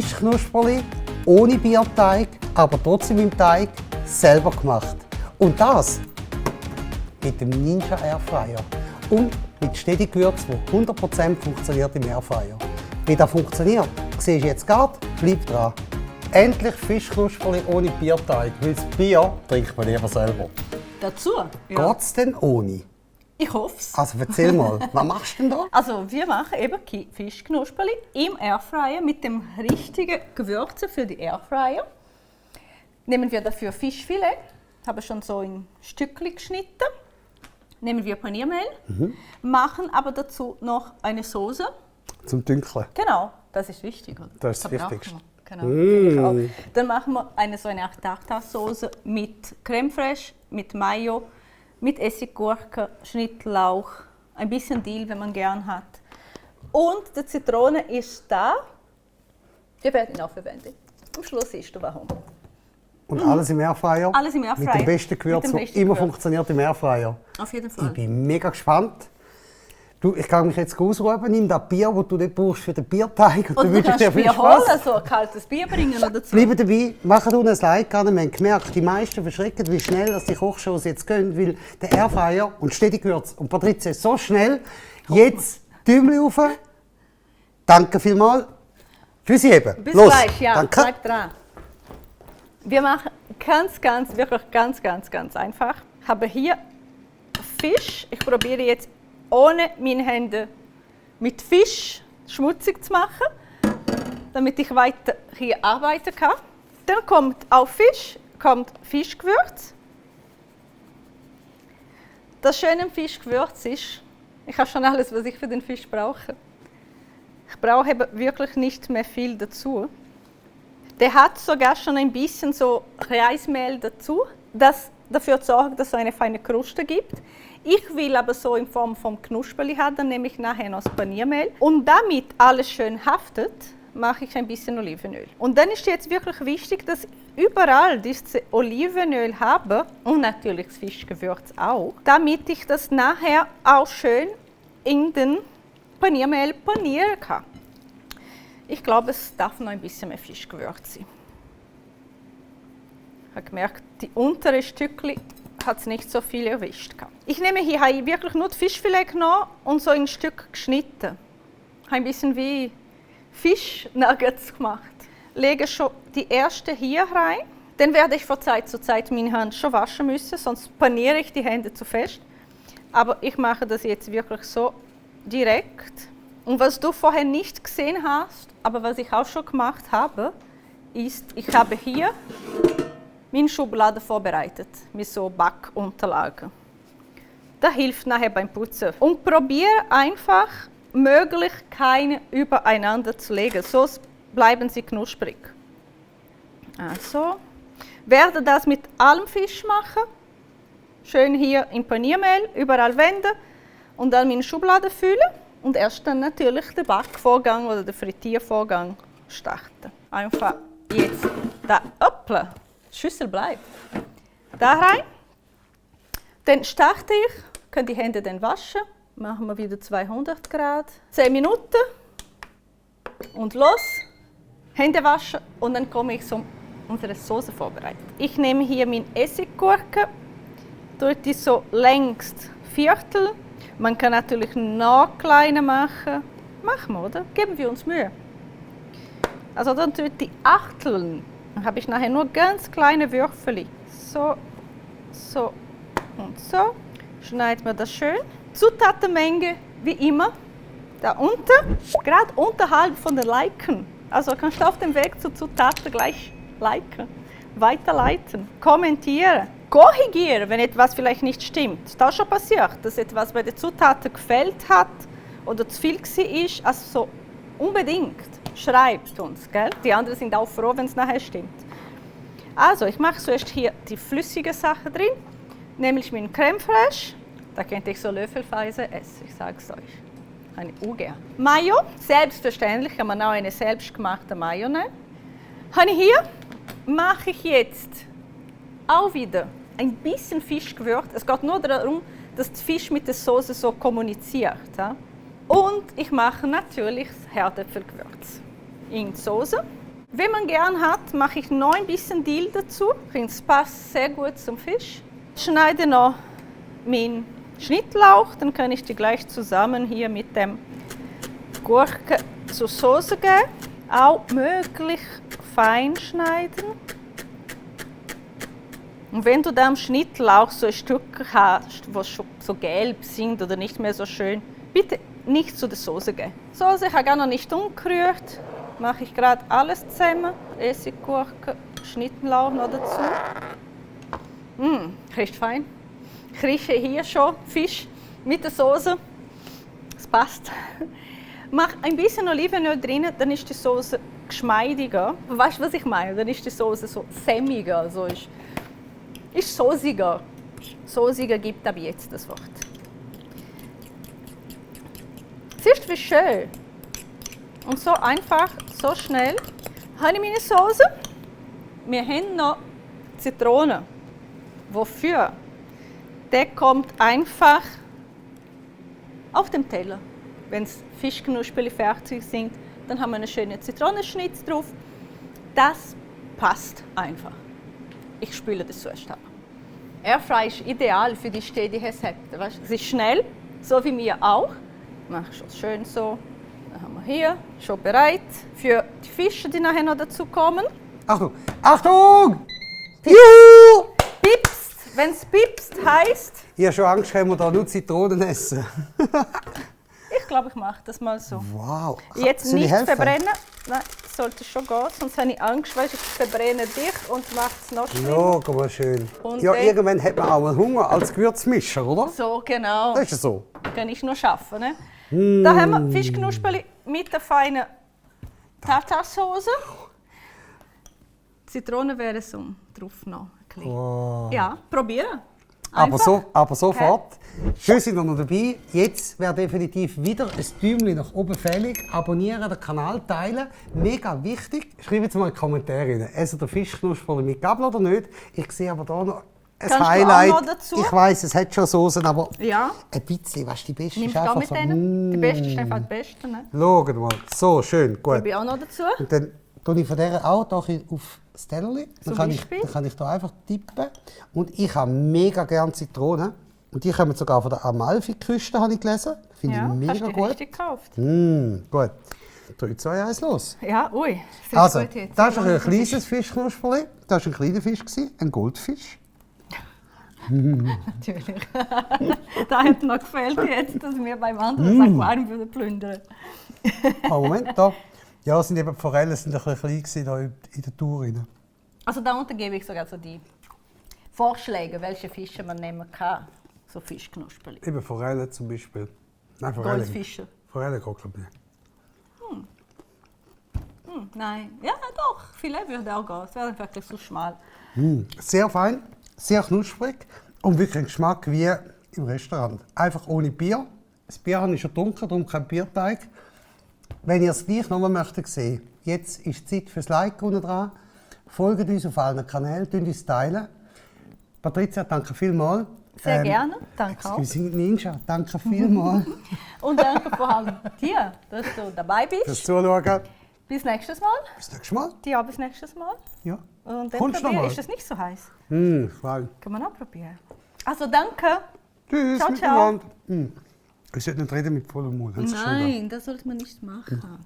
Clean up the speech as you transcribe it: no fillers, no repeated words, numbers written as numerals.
Fischknusperli ohne Bierteig, aber trotzdem im Teig selber gemacht. Und das mit dem Ninja Airfryer und mit stetig Gewürz, das 100% funktioniert im Airfryer. Wie das funktioniert, siehst du jetzt gerade, bleib dran. Endlich Fischknusperli ohne Bierteig, weil das Bier trinkt man lieber selber. Dazu? Ja. Geht's denn ohne? Ich hoffe es. Also erzähl mal, was machst du denn da? Also wir machen eben Fischknusperli im Airfryer mit dem richtigen Gewürze für die Airfryer. Nehmen wir dafür Fischfilet, habe schon so in Stückchen geschnitten. Nehmen wir Paniermehl, machen aber dazu noch eine Soße. Zum Dünkeln. Genau, das ist wichtig. Oder? Das ist das Wichtigste. Genau, Dann machen wir so eine Tartar-Soße mit Creme fraiche, mit Mayo, mit Essiggurke, Schnittlauch, ein bisschen Dill, wenn man gern hat. Und die Zitrone ist da. Wir werden ihn auch verwenden. Am Schluss siehst du warum. Und alles im Airfryer? Alles im Airfryer. Mit dem besten Gewürz, das immer funktioniert im Airfryer. Auf jeden Fall. Ich bin mega gespannt. Du, ich kann mich jetzt ausruhen, nimm das Bier, das du nicht brauchst für den Bierteig. Und du kannst Bier holen, so ein kaltes Bier bringen dazu. Bleib dabei, machen du ein Like an. Wir haben gemerkt, die meisten verschrecken, wie schnell dass die Kochshows jetzt gehen, weil der Airfryer und stetig Gewürz und Patrizia ist so schnell. Jetzt Däumchen rauf. Danke vielmals. Fürs Heben. Bis Los. gleich, ja. Danke. Bleib dran. Wir machen wirklich ganz einfach. Ich habe hier Fisch. Ich probiere jetzt ohne meine Hände mit Fisch schmutzig zu machen, damit ich weiter hier arbeiten kann. Dann kommt auf Fisch Fischgewürz. Das Schöne am Fischgewürz ist, ich habe schon alles, was ich für den Fisch brauche. Ich brauche eben wirklich nicht mehr viel dazu. Der hat sogar schon ein bisschen so Reismehl dazu, das dafür sorgt, dass es eine feine Kruste gibt. Ich will aber so in Form von Knusperli haben, dann nehme ich nachher noch das Paniermehl. Und damit alles schön haftet, mache ich ein bisschen Olivenöl. Und dann ist jetzt wirklich wichtig, dass ich überall dieses Olivenöl habe und natürlich das Fischgewürz auch, damit ich das nachher auch schön in den Paniermehl panieren kann. Ich glaube, es darf noch ein bisschen mehr Fischgewürz sein. Ich habe gemerkt, die unteren Stückchen hat es nicht so viel erwischt. Ich nehme hier wirklich nur das Fischfilet genommen und so in ein Stück geschnitten. Ein bisschen wie Fischnuggets gemacht. Lege schon die erste hier rein. Dann werde ich von Zeit zu Zeit meine Hand schon waschen müssen, sonst paniere ich die Hände zu fest. Aber ich mache das jetzt wirklich so direkt. Und was du vorher nicht gesehen hast, aber was ich auch schon gemacht habe, ist, ich habe hier meine Schublade vorbereitet mit so Backunterlagen. Das hilft nachher beim Putzen. Und probiere einfach, möglichst keine übereinander zu legen, sonst bleiben sie knusprig. Also, werde das mit allem Fisch machen. Schön hier im Paniermehl, überall wenden und dann meine Schublade füllen. Und erst dann natürlich den Backvorgang oder den Frittiervorgang starten. Einfach jetzt da, hoppla, die Schüssel bleibt. Da rein. Dann starte ich, können die Hände dann waschen. Machen wir wieder 200 Grad. 10 Minuten. Und los. Hände waschen und dann komme ich so unsere Soße vorbereiten. Ich nehme hier meine Essiggurke, tue die so längst Viertel. Man kann natürlich noch kleiner machen. Machen wir, oder? Geben wir uns Mühe. Also dann tue ich die Achteln. Dann habe ich nachher nur ganz kleine Würfel. So, so und so. Schneiden wir das schön. Zutatenmenge wie immer. Da unten, gerade unterhalb von den Liken. Also kannst du auf dem Weg zur Zutaten gleich liken, weiterleiten, kommentieren. Korrigieren, wenn etwas vielleicht nicht stimmt. Das ist schon passiert, dass etwas bei den Zutaten gefehlt hat oder zu viel war. Also so unbedingt schreibt uns. Gell? Die anderen sind auch froh, wenn es nachher stimmt. Also, ich mache zuerst hier die flüssige Sache drin, nämlich meine Creme fraiche. Da könnte ich so löffelweise essen, ich sage es euch. Eine ungern. Mayo, selbstverständlich kann man auch eine selbstgemachte Mayo nehmen. Habe ich hier, mache ich jetzt auch wieder ein bisschen Fischgewürz. Es geht nur darum, dass der Fisch mit der Soße so kommuniziert. Ja? Und ich mache natürlich das Herdäpfelgewürz in die Soße. Wenn man gern hat, mache ich noch ein bisschen Dill dazu. Ich finde, es passt sehr gut zum Fisch. Ich schneide noch meinen Schnittlauch, dann kann ich die gleich zusammen hier mit dem Gurke zur Soße geben. Auch möglichst fein schneiden. Und wenn du da am Schnittlauch so Stücke hast, die schon so gelb sind oder nicht mehr so schön, bitte nicht zu der Soße geben. Die Soße habe ich gar noch nicht umgerührt. Mache ich gerade alles zusammen. Essiggurke, Schnittlauch noch dazu. Riecht fein. Ich rieche hier schon Fisch mit der Soße. Es passt. Mach ein bisschen Olivenöl drin, dann ist die Soße geschmeidiger. Weißt du, was ich meine? Dann ist die Soße so sämiger. Also ist soßiger. Soßiger gibt ab jetzt das Wort. Siehst du, wie schön? Und so einfach, so schnell. Habe ich meine Soße. Wir haben noch Zitrone. Wofür? Der kommt einfach auf dem Teller. Wenn es Fischknusperli fertig sind, dann haben wir einen schönen Zitronenschnitz drauf. Das passt einfach. Ich spüle das zuerst ab. Airfry ist ideal für die stetige Rezepte. Weißt? Es ist schnell, so wie mir auch. Mach schon schön so. Dann haben wir hier schon bereit für die Fische, die nachher noch dazu kommen. Achtung! Achtung! Juhu! Pipst! Wenn es pipst, heisst. Ich habe schon Angst, wenn wir da nur Zitronen essen. Ich glaube, ich mache das mal so. Wow! Jetzt Soll ich nicht helfen? verbrennen. Nein, das sollte schon gehen, sonst habe ich Angst, weißt, ich verbrenne dich und mache es noch schlimmer. Schau mal schön. Und Ja, dann- irgendwann hat man auch einen Hunger als Gewürzmischer, oder? So, genau. Das ist ja so. Kann ich noch schaffen. Ne? Da haben wir Fischknusperli mit der feinen Tartarsauce. Zitrone wäre so drauf noch. Ein bisschen. Wow. Ja, probieren. Aber sofort. Schön sind wir noch dabei. Jetzt wäre definitiv wieder ein Däumchen nach oben fällig. Abonnieren, den Kanal teilen. Mega wichtig. Schreibt jetzt mal in die Kommentare rein. Essen der Fischknusperli mit Gabel oder nicht? Ich sehe aber hier noch ein Kannst du auch Highlight. noch dazu? Ich weiss, es hat schon Soßen, aber Ja. ein bisschen, was die beste Nimmst ist du auch einfach mit so. denen? Die beste ist einfach die beste. Ne? Schaut mal. So, schön, gut. Gebe ich auch noch dazu. Und dann tue ich von der auch da auf das Tellerli. Dann kann ich da einfach tippen. Und ich habe mega gerne Zitronen. Und die kommen sogar von der Amalfi-Küste, habe ich gelesen. Finde Ja, ich mega hast du die gut. richtig gekauft? Gut. 3, 2, 1, los. Ja, ui. sehr Also, gut jetzt. das ist ein kleines Fischknusperli. Das war ein kleiner Fisch, ein Goldfisch. Natürlich. Da hat mir gefällt jetzt, dass wir beim anderen Aquarium würden plündern. Moment, da. Ja, sind eben die Forellen sind ein bisschen klein gewesen, da in der Tour rein. Also da unten gebe ich sogar so die Vorschläge, welche Fische man nehmen kann. So Fischknusperli. Eben Forellen zum Beispiel. Nein, Forellen. Goldfische. Forellen geht, glaube ich, nicht. Nein, ja doch, Filet würde auch gehen. Es wäre einfach so schmal. Sehr fein, sehr knusprig und wirklich ein Geschmack wie im Restaurant. Einfach ohne Bier. Das Bier habe ich schon getrunken, darum kein Bierteig. Wenn ihr es gleich noch mal möchtet sehen, jetzt ist die Zeit fürs Like unten dran. Folgt uns auf allen Kanälen, teilt uns teilen. Patricia, danke vielmals. Sehr gerne, danke auch. Wir sind Ninja, danke vielmals Und danke vor allem dir, dass du dabei fürs bist. Zuschauen. Bis nächstes Mal. Bis nächstes Mal. Ja, bis nächstes Mal. Ja. Und dann Kommst du noch probieren. mal? Ist es nicht so heiß? Fein. Kann man auch probieren. Also danke. Tschüss, Ciao, ciao. miteinander. Ich sollte nicht reden mit vollem Mund. Haben Sie es schon gedacht? Nein, das sollte man nicht machen.